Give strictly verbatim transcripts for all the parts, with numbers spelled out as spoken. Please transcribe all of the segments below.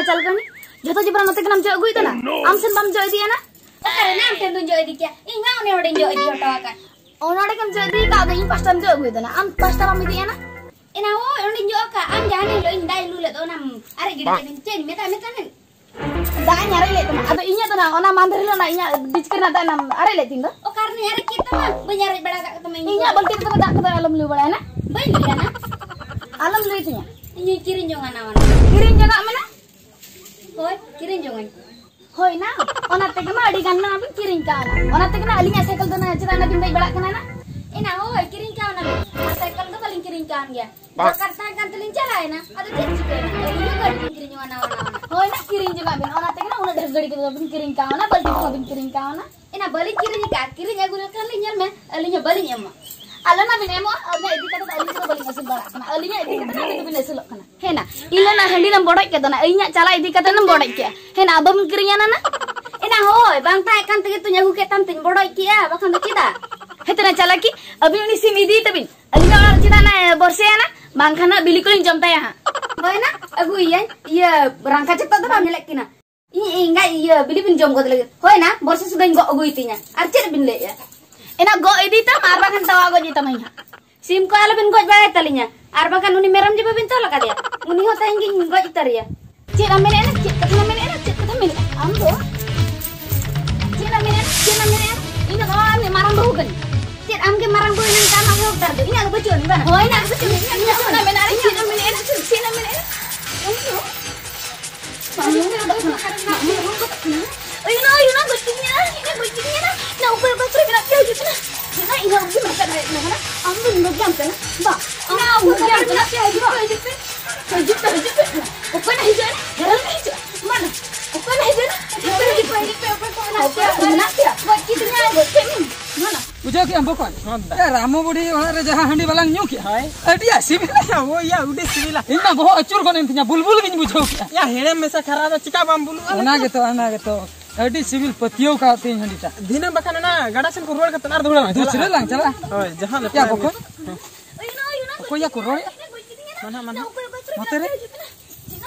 ᱪᱟᱞ ᱠᱟᱹᱱᱟᱹᱧ᱾ ᱡᱷᱚᱛᱚ ᱡᱚᱵᱽᱨᱟ ᱱᱚᱛᱮ ᱠᱷᱚᱱᱟᱢ ᱡᱚᱜ ᱟᱹᱜᱩᱭᱮᱫ ᱛᱟᱦᱮᱱᱟ? ᱟᱢ ᱥᱮᱱ ᱵᱟᱢ ᱡᱚᱜ ᱤᱫᱤᱭᱟ ᱱᱟ? ᱚᱠᱟᱨᱮ ᱱᱟ ᱟᱢ ᱴᱷᱮᱱ ᱫᱚᱧ ᱡᱚᱜ ᱤᱫᱤ ᱠᱮᱭᱟ? ᱤᱧ ᱢᱟ ᱚᱱᱮ ᱚᱸᱰᱮᱧ ᱡᱚᱜ ᱤᱫᱤ ᱦᱚᱴᱚ ᱟᱠᱟᱫ᱾ ᱚᱱᱟ ᱚᱸᱰᱮ ᱜᱮᱢ ᱡᱚᱜ ᱤᱫᱤ ᱠᱟᱜ ᱫᱚ, ᱤᱧ ᱯᱟᱥᱴᱟᱢ ᱡᱚᱜ ᱟᱹᱜᱩᱭᱮᱫᱟ ᱱᱟ᱾ ᱟᱢ ᱯᱟᱥᱴᱟ ᱵᱟᱢ ᱤᱫᱤᱭᱟ ᱱᱟ? ᱮᱱᱟ ᱦᱳᱭ, ᱚᱸᱰᱮᱧ ᱡᱚᱜ ᱟᱠᱟᱫ᱾ ᱟᱢ ᱡᱟᱦᱟᱸ ᱦᱤᱞᱳᱜ ᱤᱧ ᱫᱟᱜ ᱤᱧ ᱞᱩ ᱞᱮᱫ ᱫᱚ, ᱚᱱᱟᱢ ᱟᱨᱮᱡ ᱜᱤᱰᱤ ᱠᱮᱫᱟᱹᱧ᱾ ᱪᱮᱫ ᱤᱧ ᱢᱮᱛᱟᱜ ᱢᱮ ᱛᱟᱦᱮᱱ? ᱫᱟᱜ ᱤᱧ ᱟᱨᱮᱡ ᱞᱮᱫ ᱛᱟᱢᱟ᱾ ᱟᱫᱚ ᱤᱧᱟᱹᱜ ᱫᱚ ᱱᱟ, ᱚᱱᱟ ᱢᱟᱸᱫᱷᱮᱨ ᱦᱤᱞᱳᱜ ᱱᱟ ᱤᱧᱟᱹᱜ ᱰᱤᱪᱠᱟᱹ ᱨᱮᱱᱟᱜ ᱫᱟᱜ ᱮᱢ ᱟᱨᱮᱡ ᱞᱮᱫ ᱛᱤᱧ ᱫᱚ᱾ ᱚᱠᱟ ᱨᱮᱱᱟᱹᱧ ᱟᱨᱮᱡ ᱠᱮᱫ ᱛᱟᱢᱟ? ᱵᱟᱹᱧ ᱟᱨᱮᱡ ᱵᱟᱲᱟ ᱟᱠᱟᱫ ᱛᱟᱢᱟ ᱤᱧ ᱫᱚ᱾ ᱤᱧᱟᱹᱜ ᱵᱟᱹᱞᱛᱤ ᱨᱮᱫᱚ ᱫᱟᱜ ᱠᱚᱫᱚ ᱟᱞᱚᱢ ᱞᱩ ᱵᱟᱲᱟᱭᱟ ᱱᱟ᱾ ᱵᱟᱹᱧ ᱞᱟᱹᱭᱟ ᱱᱟ᱾ ᱟᱞᱚᱢ ᱞᱟᱹᱭ ᱛᱤᱧᱟ᱾ ᱤᱧᱤᱧ ᱠᱤᱨᱤᱧ ᱡᱚᱝᱟ ᱱᱟᱣᱟ ᱱᱟᱣᱟ᱾ ᱠᱤᱨᱤᱧ ᱡᱚᱝᱟᱜ ᱢᱮ ᱱᱟ᱾ ᱦᱳᱭ, ᱠᱤᱨᱤᱧ ᱡᱚᱝᱟᱹᱧ᱾ ᱦᱳᱭ ᱱᱟ, ᱚᱱᱟ ᱛᱮᱜᱮ ᱢᱟ ᱟᱹᱰᱤ ᱜᱟᱱ ᱱᱟ ᱵᱤᱱ ᱠᱤᱨᱤᱧ ᱠᱟᱣᱱᱟ᱾ ᱚᱱᱟ ᱛᱮᱜᱮ ᱱᱟ ᱟᱹᱞᱤᱧᱟᱜ ᱥᱟᱭᱠᱮᱞ ᱫᱚ ᱱᱟ ᱪᱮᱫᱟᱜ ᱱᱟ ᱵᱤᱱ ᱫᱮᱡ ᱵᱟᱲᱟᱜ ᱠᱟᱱᱟ ᱱᱟ? ᱮᱱᱟ ᱦᱳᱭ, ᱠᱤᱨᱤᱧ ᱠᱟᱣᱱᱟ ᱵᱤᱱ᱾ ᱟᱨ ᱥᱟᱭᱠᱮᱞ ᱫᱚ ᱵᱟᱹᱞᱤᱧ ᱠᱤᱨᱤᱧ ᱠᱟᱣᱱ ᱜᱮᱭᱟ᱾ ᱫᱚᱨᱠᱟᱨ ᱛᱟᱦᱮᱸ ᱠᱟᱱ ᱛᱮᱞᱤᱧ ᱪᱟᱞᱟᱣᱮᱱᱟ᱾ ᱟᱫᱚ ᱪᱮᱫ ᱪᱤᱠᱟᱹᱭᱮᱱᱟ? ᱟᱹᱞᱤᱧ ᱦᱚᱸ ᱜᱟᱹᱰᱤ ᱞᱤᱧ ᱠᱤᱨᱤᱧ ᱡᱚᱝᱟ ᱱᱟᱣᱟ ᱱᱟᱣᱟ ᱱᱟ᱾ ᱦᱳᱭ ᱱᱟ, ᱠᱤᱨᱤᱧ ᱡᱚᱝᱟᱜ ᱵᱤᱱ᱾ ᱚᱱᱟ ᱛᱮᱜᱮ ᱱᱟ ᱩᱱᱟᱹᱜ ᱰᱷᱮᱨ ᱜᱟᱹᱰᱤ ᱠᱚᱫᱚ ᱵᱟᱵᱤᱱ ᱠᱤᱨᱤᱧ ᱠᱟᱣᱱᱟ, ᱵᱟᱹᱞᱛᱤ ᱠᱚᱦᱚᱸ ᱵᱤᱱ ᱠᱤᱨᱤᱧ ᱠᱟᱣᱱᱟ᱾ ᱮᱱᱟ ᱵᱟᱹᱞᱤᱧ ᱠᱤᱨᱤᱧ ᱟᱠᱟᱫᱼᱟ, ᱠᱤᱨᱤᱧ ᱟᱹᱜᱩ ᱞᱮᱠᱷᱟᱱ ᱞᱤᱧ ᱧᱮᱞ ᱢᱮ, ᱟᱹᱞᱤᱧ ᱦᱚᱸ ᱵᱟᱹᱞᱤᱧ ᱮᱢᱚᱜᱼᱟ᱾ ᱟᱞᱚ ᱱᱟ ᱵᱤᱱ ᱮᱢᱚᱜᱼᱟ, ᱟᱹᱞᱤᱧᱟᱜ ᱤᱫᱤ ᱠᱟᱛᱮ ᱫᱚ ᱟᱹᱞᱤᱧ ᱫᱚ ᱵᱟᱹᱞᱤᱧ ᱟᱹᱥᱩᱞ ᱵᱟᱲᱟᱜ ᱠᱟᱱᱟ, ᱟᱹᱞᱤᱧᱟᱜ ᱤᱫᱤ ᱠᱟᱛᱮ ᱫᱚ ᱟᱹᱞᱤᱧ ᱫᱚᱵᱤᱱ ᱟᱹᱥᱩᱞᱚᱜ ᱠᱟᱱᱟ᱾ ᱦᱮᱸ ᱱᱟ, ᱤᱧ ᱫᱚ ᱱᱟ ᱦᱟᱺᱰᱤ ᱱᱟᱢ ᱵᱚᱰᱚᱡ ᱠᱮᱫ ᱫᱚ ᱱᱟ, ᱤᱧᱟᱹᱜ ᱪᱟᱞᱟᱜ ᱤᱫᱤ ᱠᱟᱛᱮ ᱱᱟᱢ ᱵᱚᱰᱚᱡ ᱠᱮᱫᱼᱟ᱾ ᱦᱮᱸ ᱱᱟ, ᱟᱵᱚᱢ ᱠᱤᱨᱤᱧᱟ ᱱᱟ ᱱᱟ? ᱮᱱᱟ ᱦᱳᱭ, ᱵᱟᱝ ᱛᱟᱦᱮᱸ ᱠᱟᱱ ᱛᱮᱜᱮ ᱛᱚᱧ ᱟᱹᱜᱩ ᱠᱮᱫ ᱛᱟᱢ ᱛᱮᱧ ᱵᱚᱰᱚᱡ ᱠᱮᱫᱼᱟ, ᱵᱟᱠᱷᱟᱱ ᱫᱚ ᱪᱮᱫᱟᱜ? ᱦᱮᱸ ᱛᱚ ᱱᱟ ᱪᱟᱞᱟᱠᱤ, ᱟᱹᱵᱤᱱ ᱩᱱᱤ ᱥᱤᱢ ᱤᱫᱤᱭ ᱛᱟᱵᱤᱱ, ᱟᱹᱞᱤᱧᱟᱜ ᱚᱲᱟᱜ ᱨᱮ ᱪᱮᱫᱟᱜ ᱱᱟ ᱵᱚᱨᱥᱮᱭᱟ ᱱᱟ? ᱵᱟᱝᱠᱷᱟᱱ ᱱᱟ ᱵᱤᱞᱤ ᱠᱚᱞᱤᱧ ᱡᱚᱢ ᱛᱟᱭᱟ ᱦᱟᱸᱜ᱾ ᱦᱳᱭ ᱱᱟ, ᱟᱹᱜᱩᱭᱮᱭᱟᱹᱧ᱾ ᱤᱭᱟᱹ, ᱨᱟᱝᱠᱟ ᱪᱮᱫ ᱫᱚ ᱵᱟᱢ ᱧᱮᱞᱮᱫ ᱠᱤᱱᱟ? ᱤᱧ ᱮᱸᱜᱟ ᱤᱭᱟᱹ ᱵᱤᱞᱤ ᱵᱤᱱ ᱡᱚᱢ ᱜᱚᱫ ᱞᱟᱹᱜᱤᱫ᱾ ᱦᱳᱭ ᱱᱟ, ᱵᱚᱨᱥᱟ ᱥᱩᱫᱷᱟᱹᱧ ᱜᱚᱜ ᱟᱹᱜᱩᱭ ᱛᱤᱧᱟ᱾ ᱟᱨ ᱪᱮᱫ ᱵᱤᱱ ᱞᱟᱹᱭᱮᱫᱼᱟ? ᱮᱱᱟ ᱜᱚᱜ ᱤᱫᱤ ᱛᱟᱢ ᱟᱨ ᱵᱟᱠᱷᱟᱱ ᱛᱟᱣᱟ ᱜᱚᱡ ᱤᱫᱤ ᱛᱟᱢᱟᱧ ᱦᱟᱸᱜ᱾ ᱥᱤᱢ ᱠᱚ ᱟᱞᱚ ᱵᱤᱱ ᱜᱚᱡ ᱵᱟᱲᱟᱭ ᱛᱟᱹᱞᱤᱧᱟ᱾ ᱟᱨ ᱵᱟᱠᱷᱟᱱ ᱩᱱᱤ ᱢᱮᱨᱚᱢ ᱡᱮ ᱵᱟᱹᱵᱤᱱ ᱛᱚᱞ ᱟᱠᱟᱫᱮᱭᱟ, ᱩᱱᱤ ᱦᱚᱸ ᱛᱮᱦᱮᱧ ᱜᱤᱧ ᱜᱚᱡ ᱩᱛᱟᱹᱨᱮᱭᱟ᱾ ᱪᱮᱫ ᱮᱢ ᱢᱮᱱᱮᱫᱼᱟ? ᱪᱮᱫ ᱠᱟᱛᱷᱟ ᱢᱮᱱᱮᱫᱼᱟ? ᱪᱮᱫ ᱠᱟᱛᱷᱟ ᱢᱮᱱᱮᱫᱼᱟ? ᱟᱢ ᱫᱚ ᱪᱮᱫ ᱮᱢ ᱢᱮᱱᱮᱫᱼᱟ? ᱪᱮᱫ ᱮᱢ ᱢᱮᱱᱮᱫᱼᱟ? ᱤᱧ ᱫᱚ ᱱᱚᱣᱟ ᱨᱤᱱᱤᱡ ᱢᱟᱨᱟᱝ ᱵᱟᱹᱦᱩ ᱠᱟᱹᱱᱟᱹᱧ᱾ ᱪᱮᱫ ᱟᱢ ᱜᱮ ᱢᱟᱨᱟᱝ ᱵᱟᱹᱦᱩ ᱮᱱᱟᱝ ᱠᱟᱱ ᱟᱢ ᱦᱚᱸ ᱫᱟᱨ ᱫᱚ ᱤᱧᱟᱹᱜ ᱫᱚ ᱵᱟᱹᱪᱩᱜ ᱟᱹᱱᱤᱡ ᱵᱟᱝ? ᱦᱳᱭ, ᱤᱧᱟᱹᱜ ᱫᱚ ᱵᱟᱹᱪᱩᱜ ᱟᱹᱱᱤᱡ᱾ ᱤᱧᱟᱹᱜ ᱫᱚ ᱵᱟᱹᱪᱩᱜ ᱟᱹᱱᱤᱡ᱾ ᱪᱮᱫ ᱮᱢ ᱢᱮᱱᱮᱫᱼᱟ? ᱪᱮᱫ ᱮᱢ ᱢᱮᱱᱮᱫᱼᱟ? ᱤᱧ ᱫᱚ ᱟᱭᱳ, ᱚᱱᱟ ᱜᱚᱡ ᱠᱤᱫᱤᱧᱟ, ᱤᱧ ᱫᱚ ᱜᱚᱡ ᱠᱤᱫᱤᱧᱟ᱾ ᱱᱟ ᱚᱠᱚᱭ ᱚᱠᱟ ᱠᱚᱨᱮ ᱢᱮᱱᱟᱜ ᱯᱮᱭᱟ? ᱦᱤᱡᱩᱜ ᱯᱮ ᱱᱟ᱾ ᱱᱟ ᱤᱧ ᱦᱚᱸ ᱩᱱᱠᱤᱱ ᱵᱟᱠᱷᱨᱟ ᱨᱮ ᱢᱮᱱᱟᱜ ᱠᱟᱱᱟ᱾ ᱟᱢ ᱫᱚ ᱱᱚᱰᱮ ᱜᱮ ᱟᱢ ᱠᱟᱱᱟ᱾ ᱵᱟ, ᱟᱢ ᱫᱚ ᱩᱱᱠᱤᱱ ᱵᱟᱠᱷᱨᱟ ᱨᱮ ᱢᱮᱱᱟᱜ ᱯᱮᱭᱟ, ᱦᱤᱡᱩᱜ ᱯᱮ, ᱦᱤᱡᱩᱜ ᱯᱮ᱾ ᱦᱤᱡᱩᱜ ᱯᱮ, ᱦᱤᱡᱩᱜ ᱯᱮ᱾ ᱚᱠᱚᱭ ᱱᱟ ᱦᱤᱡᱩᱜ ᱟᱭ? ᱦᱮᱨᱮᱞ ᱱᱟ ᱦᱤᱡᱩᱜ ᱟᱭ᱾ ᱢᱟ ᱱᱟ᱾ ᱚᱠᱚᱭ ᱱᱟ ᱦᱤᱡᱩᱜ ᱟᱭ? ᱦᱤᱡᱩᱜ ᱯᱮ, ᱦᱤᱡᱩᱜ ᱯᱮ, ᱚᱠᱚᱭ ᱠᱚ ᱢᱮᱱᱟᱜ ᱯᱮᱭᱟ? ᱚᱠᱚᱭ ᱠᱚ ᱢᱮᱱᱟᱜ ᱯᱮᱭᱟ? ᱜᱚᱡ ᱠᱤᱫᱤᱧᱟ, ᱜᱚᱡ ᱠᱮᱫ ᱢᱮ᱾ ᱢᱟ ᱱᱟ᱾ ᱵᱩᱡᱷᱟᱹᱣ ᱠᱮᱜ ᱟᱢ ᱵᱚᱠᱚᱧ? ᱦᱚᱸ, ᱫᱟ᱾ ᱮ, ᱨᱟᱢᱩ ᱵᱩᱰᱷᱤ ᱚᱲᱟᱜ ᱨᱮ ᱡᱟᱦᱟᱸ ᱦᱟᱺᱰᱤ ᱵᱟᱞᱟᱝ ᱧᱩ ᱠᱮᱜᱼᱟ, ᱦᱳᱭ᱾ ᱟᱹᱰᱤ ᱟᱸᱴ ᱥᱤᱵᱤᱞᱟ᱾ ᱦᱳᱭ ᱭᱟ, ᱟᱹᱰᱤ ᱥᱤᱵᱤᱞᱟ᱾ ᱤᱧ ᱢᱟ ᱵᱚᱦᱚᱜ ᱟᱹᱪᱩᱨ ᱜᱚᱫ ᱮᱱ ᱛᱤᱧᱟ, ᱵᱩᱞᱵᱩᱞ ᱜᱤᱧ ᱵᱩᱡᱷᱟᱹᱣ ᱠᱮᱜᱼᱟ᱾ ᱭᱟ, ᱦᱮᱲᱮᱢ ᱢᱮᱥᱟ ᱠᱷᱟᱨᱟ ᱫᱚ ᱪᱤᱠᱟ ᱵᱟᱢ ᱵᱩᱞᱩᱜᱼᱟ? ᱚᱱᱟ ᱜᱮᱛᱚ, ᱚᱱᱟ ᱜᱮᱛᱚ᱾ ᱟᱹᱰᱤ ᱥᱤᱵᱤᱞ, ᱯᱟᱹᱛᱭᱟᱹᱣ ᱠᱟᱣ ᱛᱤᱧ ᱦᱟᱺᱰᱤᱴᱟᱜ᱾ ᱫᱷᱤᱱᱟᱹᱝ ᱵᱟᱠᱷᱟᱱ ᱚᱱᱟ ᱜᱟᱰᱟ ᱥᱮᱱ ᱠᱚ ᱨᱩᱣᱟᱹᱲ ᱠᱟᱛᱮ ᱟᱨ ᱫᱚᱦᱲᱟ ᱞᱟᱝ ᱫᱩᱥᱨᱟᱹ ᱪᱟᱞᱟᱜᱼᱟ᱾ ᱞᱟᱝ ᱪᱟᱞᱟᱜᱼᱟ᱾ ᱦᱳᱭ, ᱡᱟᱦᱟᱸ ᱞᱮᱠᱟ ᱭᱟ ᱜᱮ᱾ ᱵᱚᱠᱚᱧ᱾ ᱚᱠᱚᱭ ᱭᱟ ᱠᱚ ᱨᱚᱲᱮᱫᱼᱟ? ᱢᱟᱱᱟ, ᱢᱟᱱᱟ᱾ ᱱᱚᱛᱮ ᱨᱮ᱾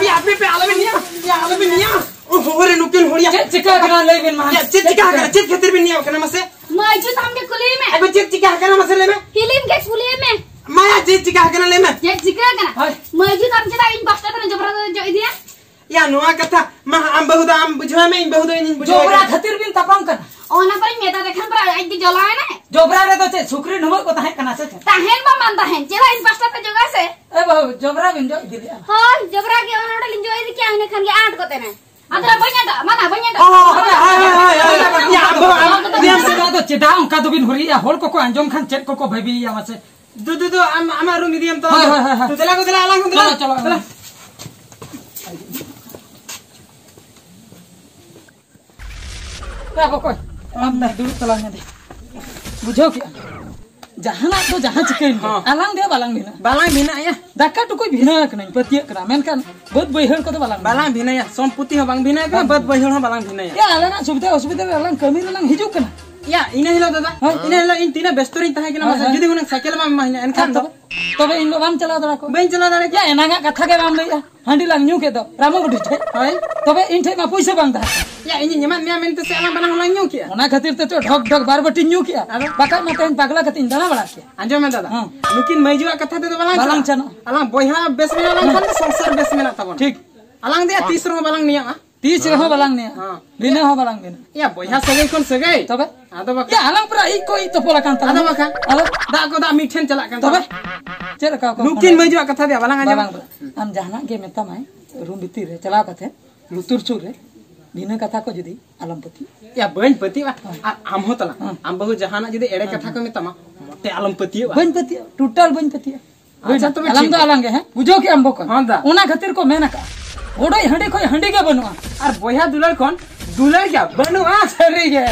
ᱟᱯᱮ, ᱟᱯᱮ, ᱟᱯᱮ, ᱟᱞᱚᱵᱮᱱ ᱱᱮᱭᱟᱣᱟ᱾ ᱭᱟ, ᱟᱞᱚᱵᱮᱱ ᱱᱮᱭᱟᱣᱟ᱾ ᱳ, ᱦᱳ, ᱨᱮ ᱱᱩᱠᱤᱱ ᱦᱚᱲ ᱭᱟ᱾ ᱪᱮᱫ ᱪᱤᱠᱟᱹ ᱟᱠᱟᱱᱟ? ᱞᱟᱹᱭ ᱵᱮᱱ ᱢᱟ᱾ ᱭᱟ, ᱪᱮᱫ ᱪᱤᱠᱟᱹ ᱟᱠᱟᱱᱟ? ᱪᱮᱫ ᱠᱷᱟᱹᱛᱤᱨ ᱵᱮᱱ ᱱᱮᱭᱟᱣ ᱠᱟᱱᱟ ᱢᱟᱥᱮ? ᱢᱟᱹᱭᱡᱩ ᱛᱟᱢ ᱜᱮ ᱠᱩᱞᱤᱭᱮ ᱢᱮ᱾ ᱟᱫᱚ ᱪᱮᱫ ᱪᱤᱠᱟᱹ ᱟᱠᱟᱱᱟ ᱢᱟᱥᱮ ᱞᱟᱹᱭ ᱢᱮ? ᱦᱤᱞᱤᱢ ᱜᱮ ᱠᱩᱞᱤᱭᱮ ᱢᱮ᱾ ᱢᱟᱭᱟ, ᱪᱮᱫ ᱪᱤᱠᱟᱹ ᱟᱠᱟᱱᱟ ᱞᱟᱹᱭ ᱢᱮ? ᱪᱮᱫ ᱪᱤᱠᱟᱹ ᱟᱠᱟᱱᱟ? ᱦᱳᱭ᱾ ᱢᱟᱹᱭᱡᱩ ᱛᱟᱢ ᱪᱮᱫᱟᱜ ᱤᱧ ᱯᱟᱥᱴᱟ ᱛᱮ ᱡᱚᱵᱨᱟ ᱫᱚ ᱡᱚ ᱤᱫᱤᱭᱟ? ᱭᱟ, ᱱᱚᱣᱟ ᱠᱟᱛᱷᱟ ᱢᱟ ᱟᱢ ᱵᱟᱹᱦᱩ ᱫᱚ ᱟᱢ ᱵᱩᱡᱷᱟᱹᱣ ᱢᱮ, ᱤᱧ ᱵᱟᱹᱦᱩ ᱫᱚ ᱤᱧᱤᱧ ᱵᱩᱡᱷᱟᱹᱣ ᱡᱚᱵᱨᱟ ᱠᱟᱱᱟ᱾ ᱠᱷᱟᱹᱛᱤᱨ ᱵᱤᱱ ᱛᱟᱯᱟᱢ ᱠᱟᱱᱟ? ᱚᱱᱟ ᱯᱚᱨᱮᱧ ᱢᱮᱛᱟ ᱫᱮ ᱠᱷᱟᱱ ᱯᱟᱨᱟ ᱟᱡ ᱜᱮ ᱡᱚᱞᱟᱭᱮᱱᱟᱭ᱾ ᱡᱚᱵᱨᱟ ᱨᱮᱫᱚ ᱪᱮᱫ ᱥᱩᱠᱨᱤ ᱰᱷᱩᱢᱵᱟᱹᱜ ᱠᱚ ᱛᱟᱦᱮᱸ ᱠᱟᱱᱟ ᱥᱮ ᱪᱮᱫ? ᱛᱟᱦᱮᱱ ᱢᱟ ᱵᱟᱝ ᱛᱟᱦᱮᱱ, ᱪᱮᱫᱟᱜ ᱤᱧ ᱯᱟᱥᱴᱟ ᱛᱮ ᱡᱚᱜᱟ ᱥᱮ? ᱮ ᱵᱟᱹᱦᱩ, ᱡᱚᱵᱨᱟ ᱵᱤᱱ ᱡᱚᱜ ᱤᱫᱤ ᱞᱮᱜᱼᱟ? ᱦᱳᱭ, ᱡᱚᱵᱨᱟ ᱜᱮ ᱚᱱᱟ ᱱᱚᱰᱮ ᱞᱤᱧ ᱡᱚᱜ ᱤᱫᱤ ᱠᱮᱜᱼᱟ, ᱤᱱᱟᱹ ᱠᱷᱟᱱ ᱜᱮ ᱟᱸᱴ ᱠᱚᱛᱮ ᱱᱟ᱾ ᱟᱫᱚ ᱵᱟᱹᱧ ᱟᱫᱟ, ᱢᱟᱱᱟ ᱵᱟᱹᱧ ᱟᱫᱟ᱾ ᱚ, ᱦᱳᱭ, ᱦᱳᱭ, ᱦᱳᱭ, ᱦᱳᱭ, ᱦᱳᱭ᱾ ᱭᱟ, ᱟᱵᱚ, ᱟᱵᱚ, ᱪᱮᱫᱟᱜ ᱚᱱᱠᱟ ᱫᱚᱵᱤᱱ ᱦᱩᱨᱤᱭᱮᱜᱼᱟ? ᱦᱚᱲ ᱠᱚᱠᱚ ᱟᱸᱡᱚᱢ ᱠᱷᱟᱱ ᱪᱮᱫ ᱠᱚᱠᱚ ᱵᱷᱟᱹᱵᱤᱭᱮᱜᱼᱟ ᱢᱟᱥᱮ? ᱫᱩ, ᱫᱩ, ᱫᱩ, ᱟᱢ, ᱟᱢᱟᱜ ᱨᱩᱢ ᱤᱫᱤᱭᱟᱢ ᱛᱚ᱾ ᱦᱳᱭ, ᱦᱳᱭ, ᱦᱳᱭ, ᱦᱳᱭ᱾ ᱛᱚ, ᱫᱮᱞᱟ ᱜᱚ, ᱫᱮᱞᱟ, ᱟᱞᱟᱝ ᱦᱚᱸ ᱫᱮᱞᱟ᱾ ᱪᱚᱞᱚ, ᱪᱚᱞᱚ᱾ ᱫᱮᱞᱟ᱾ ᱮ, ᱵᱚᱠᱚᱭ, ᱟᱢ ᱫᱟ, ᱫᱩᱲᱩᱵ ᱛᱟᱞᱟᱝ ᱢᱮ ᱫᱮ᱾ ᱵᱩᱡᱷᱟᱹᱣ ᱠᱮᱜᱼᱟ? ᱡᱟᱦᱟᱱᱟᱜ ᱫᱚ ᱡᱟᱦᱟᱸ ᱪᱤᱠᱟᱹᱭᱮᱱ ᱜᱮ, ᱦᱚᱸ᱾ ᱟᱞᱟᱝ ᱫᱮ ᱵᱟᱞᱟᱝ ᱵᱷᱤᱱᱟᱹᱜᱼᱟ᱾ ᱵᱟᱞᱟᱝ ᱵᱷᱤᱱᱟᱹᱜᱼᱟ ᱭᱟ᱾ ᱫᱟᱠᱟ ᱴᱩᱠᱩᱡ ᱵᱷᱤᱱᱟᱹ ᱟᱠᱟᱱᱟᱹᱧ, ᱯᱟᱹᱛᱭᱟᱹᱜ ᱠᱟᱱᱟ, ᱢᱮᱱᱠᱷᱟᱱ ᱵᱟᱹᱫᱽ ᱵᱟᱹᱭᱦᱟᱹᱲ ᱠᱚᱫᱚ ᱵᱟᱞᱟᱝ ᱵᱟᱞᱟᱝ ᱵᱷᱤᱱᱟᱹᱭᱟ, ᱥᱚᱢᱯᱚᱛᱤ ᱦᱚᱸ ᱵᱟᱝ ᱵᱷᱤᱱᱟᱹ ᱟᱠᱟᱱᱟ, ᱵᱟᱝ᱾ ᱵᱟᱹᱫᱽ ᱵᱟᱹᱭᱦᱟᱹᱲ ᱦᱚᱸ ᱵᱟᱞᱟᱝ ᱵᱷᱤᱱᱟᱹᱭᱟ᱾ ᱭᱟ, ᱟᱞᱟᱝᱟᱜ ᱥᱩᱵᱤᱫᱷᱟ ᱚᱥᱩᱵᱤᱫᱷᱟ ᱨᱮ ᱟᱞᱟᱝ ᱠᱟᱹᱢᱤ ᱨᱮᱞᱟᱝ ᱦᱤᱡᱩᱜ ᱠᱟᱱᱟ᱾ ᱭᱟ, ᱤᱱᱟᱹ ᱦᱤᱞᱳᱜ ᱫᱟᱫᱟ, ᱦᱮᱸ? ᱤᱱᱟᱹ ᱦᱤᱞᱳᱜ ᱤᱧ ᱛᱤᱱᱟᱹᱜ ᱵᱮᱥᱛᱚ ᱨᱤᱧ ᱛᱟᱦᱮᱸ ᱠᱟᱱᱟ, ᱦᱳᱭ, ᱢᱟᱥᱮ, ᱦᱳᱭ᱾ ᱡᱩᱫᱤ ᱦᱩᱱᱟᱹᱝ ᱥᱟᱭᱠᱮᱞ ᱵᱟᱢ ᱮᱢᱟᱧᱟ, ᱮᱱᱠᱷᱟᱱ ᱟᱨ ᱫᱚ? ᱛᱚᱵᱮ, ᱛᱚᱵᱮ ᱤᱧ ᱫᱚ ᱵᱟᱢ ᱪᱟᱞᱟᱣ ᱫᱟᱲᱮ ᱠᱚᱣᱟ᱾ ᱵᱟᱹᱧ ᱪᱟᱞᱟᱣ ᱫᱟᱲᱮ ᱠᱮᱭᱟ᱾ ᱭᱟ, ᱮᱱᱟᱝᱟᱜ ᱠᱟᱛᱷᱟ ᱜᱮ ᱵᱟᱢ ᱞᱟᱹᱭᱮᱜᱼᱟ᱾ ᱦᱟᱺᱰᱤ ᱞᱟᱝ ᱧᱩ ᱠᱮᱫ ᱫᱚ ᱨᱟᱢᱩ ᱵᱩᱰᱷᱤ ᱴᱷᱮᱡ᱾ ᱦᱳᱭ᱾ ᱛᱚᱵᱮ ᱤᱧ ᱴᱷᱮᱡ ᱢᱟ ᱯᱩᱭᱥᱟᱹ ᱵᱟᱝ ᱛᱟᱦᱮᱸ ᱠᱟᱱᱟ᱾ ᱭᱟ, ᱤᱧᱤᱧ ᱮᱢᱟᱫ ᱢᱮᱭᱟ ᱢᱮᱱᱛᱮ ᱥᱮ ᱟᱞᱟᱝ ᱵᱟᱱᱟ ᱦᱚᱸᱞᱟᱝ ᱧᱩ ᱠᱮᱜᱼᱟ? ᱚᱱᱟ ᱠᱷᱟᱹᱛᱤᱨ ᱛᱮ ᱛᱚ ᱰᱷᱚᱠ ᱰᱷᱚᱠ ᱵᱟᱨ ᱵᱟᱹᱴᱤᱧ ᱧᱩ ᱠᱮᱜᱼᱟ᱾ ᱟᱫᱚ? ᱵᱟᱠᱷᱟᱡ ᱢᱟ ᱛᱮᱦᱮᱧ ᱯᱟᱜᱽᱞᱟ ᱠᱟᱛᱮᱧ ᱫᱟᱬᱟ ᱵᱟᱲᱟ ᱠᱮᱭᱟ᱾ ᱟᱸᱡᱚᱢ ᱢᱮ ᱫᱟᱫᱟ, ᱦᱮᱸ᱾ ᱱᱩᱠᱤᱱ ᱢᱟᱹᱭᱡᱩᱣᱟᱜ ᱠᱟᱛᱷᱟ ᱛᱮᱫᱚ ᱵᱟᱞᱟᱝ ᱵᱟᱞᱟᱝ ᱪᱟᱞᱟᱜᱼᱟ᱾ ᱪᱟᱞᱟᱜᱼᱟ᱾ ᱟᱞᱟᱝ ᱵᱚᱭᱦᱟ ᱵᱮᱥ ᱢᱮᱱᱟᱜ ᱞᱟᱝ ᱠᱷᱟᱱ ᱫᱚ ᱥᱚᱝᱥᱟᱨ ᱵᱮᱥ ᱢᱮᱱᱟᱜ ᱛᱟᱵᱚᱱᱟ᱾ ᱴᱷᱤᱠ᱾ ᱟᱞᱟᱝ ᱫᱚᱭᱟ ᱛᱤᱥ ᱨᱮᱦᱚᱸ ᱵᱟᱞᱟᱝ ᱱᱮᱭᱟᱜᱼᱟ᱾ ᱛᱤᱥ ᱨᱮᱦᱚᱸ ᱵᱟᱞᱟᱝ ᱱᱮᱭᱟ᱾ ᱦᱮᱸ᱾ ᱵᱷᱤᱱᱟᱹ ᱦᱚᱸ ᱵᱟᱞᱟᱝ ᱵᱷᱤᱱᱟᱹ᱾ ᱭᱟ, ᱵᱚᱭᱦᱟ ᱥᱟᱹᱜᱟᱹᱭ ᱠᱷᱚᱱ ᱥᱟᱹᱜᱟᱹᱭ᱾ ᱛᱚᱵᱮ? ᱟᱫᱚ ᱵᱟᱠᱷᱟᱱ᱾ ᱭᱟ, ᱟᱞᱟᱝ ᱯᱩᱨᱟᱹ ᱤᱡ ᱠᱚ ᱤᱡ ᱛᱚᱯᱚᱞ ᱟᱠᱟᱱ ᱛᱟᱞᱟᱝ᱾ ᱟᱫᱚ ᱵᱟᱠᱷᱟᱱ᱾ ᱟᱫᱚ? ᱫᱟᱜ ᱠᱚ ᱫᱟᱜ ᱢᱤᱫ ᱴᱷᱮᱱ ᱪᱟᱞᱟᱜ ᱠᱟᱱ ᱛᱚᱵᱮ? ᱛᱟᱞᱟᱝ᱾ ᱪᱮᱫ ᱞᱮᱠᱟ ᱠᱚ ᱱᱩᱠᱤᱱ ᱢᱟᱱᱮ? ᱢᱟᱹᱭ ᱡᱩᱣᱟᱜ ᱠᱟᱛᱷᱟ ᱫᱚ ᱵᱟᱞᱟᱝ ᱟᱸᱡᱚᱢ᱾ ᱵᱟᱞᱟᱝ, ᱟᱢ ᱡᱟᱦᱟᱱᱟᱜ ᱜᱮ ᱢᱮᱛᱟᱢᱟᱭ, ᱨᱩᱢ ᱵᱷᱤᱛᱤᱨ ᱨᱮ ᱪᱟᱞᱟᱣ ᱠᱟᱛᱮ, ᱞᱩᱛᱩᱨ ᱥᱩᱨ ᱨᱮ, ᱵᱷᱤᱱᱟᱹ ᱠᱟᱛᱷᱟ ᱠᱚ ᱡᱩᱫᱤ ᱟᱞᱚᱢ ᱯᱟᱹᱛᱭᱟᱹᱜ᱾ ᱭᱟ, ᱵᱟᱹᱧ ᱯᱟᱹᱛᱭᱟᱹᱜᱼᱟ᱾ ᱦᱮᱸ᱾ ᱟᱨ ᱟᱢ ᱦᱚᱸ ᱛᱟᱞᱟᱝ᱾ ᱦᱮᱸ᱾ ᱟᱢ ᱵᱟᱹᱦᱩ ᱡᱟᱦᱟᱱᱟᱜ ᱡᱩᱫᱤ ᱮᱲᱮ ᱦᱮᱸ᱾ ᱠᱟᱛᱷᱟ ᱠᱚ ᱢᱮᱛᱟᱢᱟ, ᱢᱚᱴᱮ ᱟᱞᱚᱢ ᱯᱟᱹᱛᱭᱟᱹᱜᱼᱟ᱾ ᱵᱟᱹᱧ ᱯᱟᱹᱛᱭᱟᱹᱜᱼᱟ, ᱴᱳᱴᱟᱞ ᱵᱟᱹᱧ ᱯᱟᱹᱛᱭᱟᱹᱜᱼᱟ᱾ ᱟᱪᱪᱷᱟ, ᱛᱚᱵᱮ ᱟᱞᱟᱝ ᱴᱷᱤᱠ ᱫᱚ ᱜᱮᱭᱟ᱾ ᱟᱞᱟᱝ ᱜᱮ, ᱦᱮᱸ? ᱵᱩᱡᱷᱟᱹᱣ ᱠᱮᱜ ᱟᱢ ᱵᱚᱠᱚᱧ? ᱦᱚᱸ, ᱫᱟ᱾ ᱚᱱᱟ ᱠᱷᱟᱹᱛᱤᱨ ᱠᱚ ᱢᱮᱱ ᱟᱠᱟᱫᱼᱟ, ᱜᱚᱰᱚᱡ ᱦᱟᱺᱰᱤ ᱠᱷᱚᱡ ᱦᱟᱺᱰᱤ ᱜᱮ ᱵᱟᱹᱱᱩᱜᱼᱟ᱾ ᱟᱨ ᱵᱚᱭᱦᱟ ᱫᱩᱞᱟᱹᱲ ᱠᱷᱚᱱ ᱫᱩᱞᱟᱹᱲ ᱜᱮ ᱵᱟᱹᱱᱩᱜᱼᱟ᱾ ᱥᱟᱹᱨᱤ ᱜᱮ᱾